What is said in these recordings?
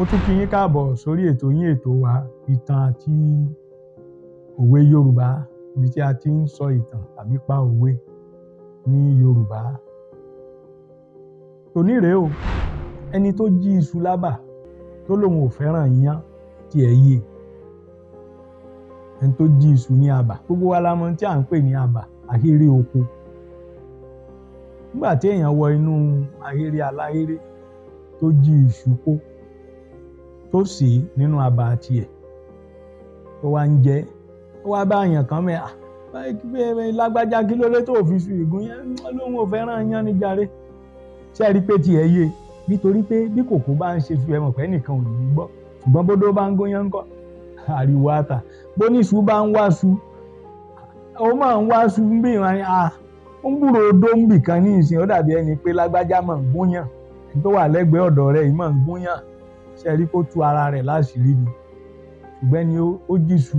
Mo tún kí yín káàbọ̀ sórí ètò yín, ètò wa, ìtàn àti òwe Yorùbá, ibi tí a ti ń sọ ìtàn tàbí pa òwe ní Yorùbá. Tòní rèé o, ẹni tó jí iṣu lábà tó lóun ò fẹ́ràn iyán tí ẹ̀ yé. Ẹni tó jí iṣu ní abà, gbogbo wa la mọ̀ tí à ń pè ní abà, ahéré oko. Nígbà tí èèyàn wọ inú ahéré aláhéré tó jí iṣu kó, tó sè é nínú abà tiẹ̀, tó wá ń jẹ, ó wá bá èèyàn kan mẹ́, lágbájá, kí ló dé tó fi iṣu ìgún yẹn? Lóun ò fẹ́ràn iyán ní jàre. Ṣé ẹ rí pé tiẹ̀ yé? Nítorí pé bí kòkó bá ń ṣe iṣu, ẹ mọ̀ pé ẹnìkan ò ní gbọ́. Ṣùgbọ́n bódó bá ń gúnyán ńkọ́, ariwo á ta. Bó ní iṣu bá ń wáṣu, ó máa ń wáṣu bí wọn ni ó ń gbúròó odó ń bì kan ní ìsìn, ó dàbí ẹni pé lágbájá máa ń gúnyán, ẹni tó wà lẹ́gbẹ̀ẹ́ ọ̀dọ̀ rẹ̀ yìí máa ń gúnyán. Ṣé ẹ rí kó tú ara rẹ̀ láṣìírí ni? Ṣùgbọ́n ẹni ó jíṣu,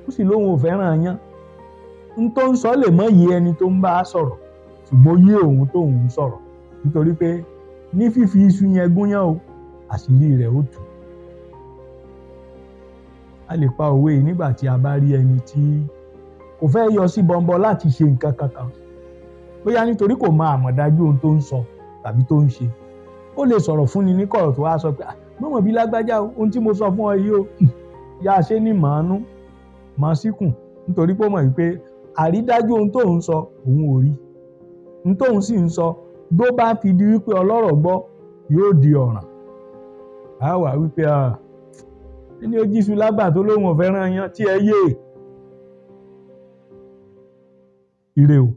ó sì lóun ò fẹ́ràn iyán. N tó ń sọ lè mọ́ yé ẹni tó ń bá a sọ̀rọ̀, ṣùgbọ́n ó yé òun tóun ń sọ̀rọ̀, nítorí pé ní fífi iṣu yẹn gúnyán o, àṣírí rẹ̀ ó tú. A lè pa òwe yìí nígbà tí a bá rí ẹni tí kò fẹ́ yọ sí bọnbọ láti ṣe nǹkan kankan, bóyá nítorí kò mọ àmọ̀dájú ohun tó ń sọ tàbí tó ń ṣe. Ó lè sọ̀rọ̀ fúnni ní kọ̀rọ̀ tó wá sọ pé, mọ̀mọ́ bí lágbájá o, ohun tí mo sọ fún ọ yìí o, yá a ṣe ní màánú màá síkùn, nítorí pé ó mọ̀ wípé àrídájú ohun tó ń sọ òun ò rí. Ohun tóun sì ń sọ, bó bá fi di wípé ọlọ́rọ̀ gbọ́, yóò di ọ̀ràn. A wà wípé ẹni ó jíṣu lágbà tó lóun ò fẹ́ràn iyán tí ẹ yé. Ire o.